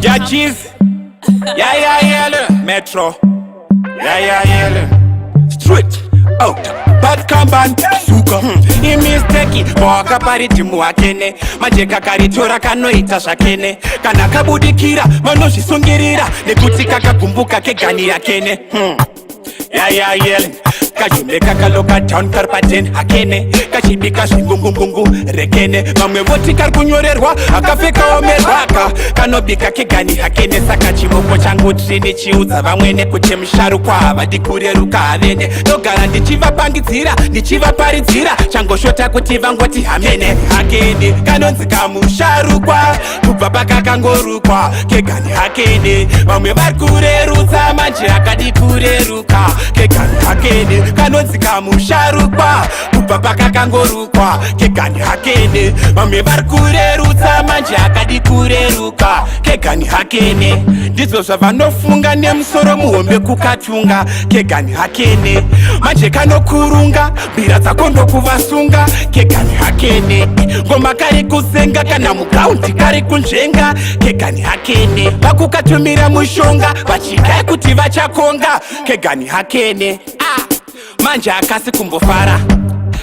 Judges. Yeah, Metro. Yeah. Street. Out. Bad Kamban. Suka. Imistake. Wakaparidhimu hakene. Manje kakaritora kanoita zvakene. Kana kabudikira vanozvisungirira nekuti kakagumbuka kegani yakene. Yeah. Kajumbe kakaloka down kari paden hakene kachibika zvingungungungu rekene. Vamwe voti kari kunyorerwa akapfeka omerwaka kanobika kegani hakene. Saka chivoko changu trini chiudza vamwene kuti musharukwa havadi kureruka havene. Ndogara ndichivapangidzira, ndichivaparidzira, changoshota kuti vangoti hamene. Hakene kanonzi kamusharukwa kubva pakakangorukwa kegani hakene. Vamwe vari kurerutsa manje akadi kureruka kegani hakene. Kanonzi kamusharukwa kubva pakakangorukwa kegani hakene. Vamwe vari kurerutsa manje akadi kureruka kegani hakene. Ndizvo zvavanofunga nemusoro muhombe kukatunga kegani hakene. Manje kanokurunga mbira dzako ndokuvasunga kegani hakene. Ngoma kari kusenga kana mugaundi kari kunzvenga kegani hakene. Vakukatumira mushonga vachigai kuti vachakonga kegani hakene. Ah, manje akasi kumbofara,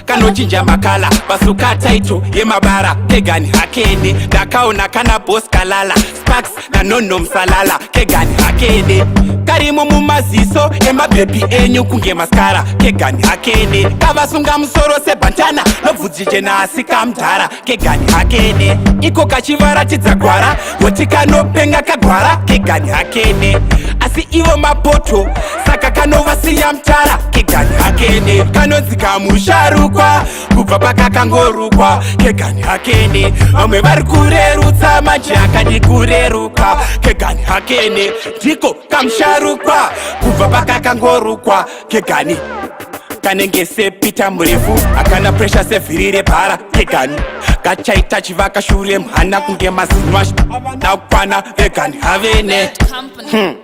kanochinja makala pasuka taito yemabara kegani hakene. Ndakaona kana Bos Kalala, Sparks nanono Musalala kegani hakene. Karimo mumaziso emabhebhi enyu kunge mascara kegani hakene. Kavasunga musoro sebhandana nobvudzi jena asi kamudhara kegani hakene. Iko kachivaratidza gwara voti kanopenga kagwara kegani hakene, asi ivo mapoto saka kanovasiya mutara kegani hakene. Kanonzi kamusharukwa kubva pakakangorukwa kegani hakene. Vamwe vari kurerutsa manje akadi kureruka kegani hakene. Ndiko kamusharukwa kubva pakakangorukwa kegani. Kanenge sepita murefu akana presha sevhiri rebhara kegani. Kachaita chivaka shure mhana kunge mazino nakukwana vegani havene. Company.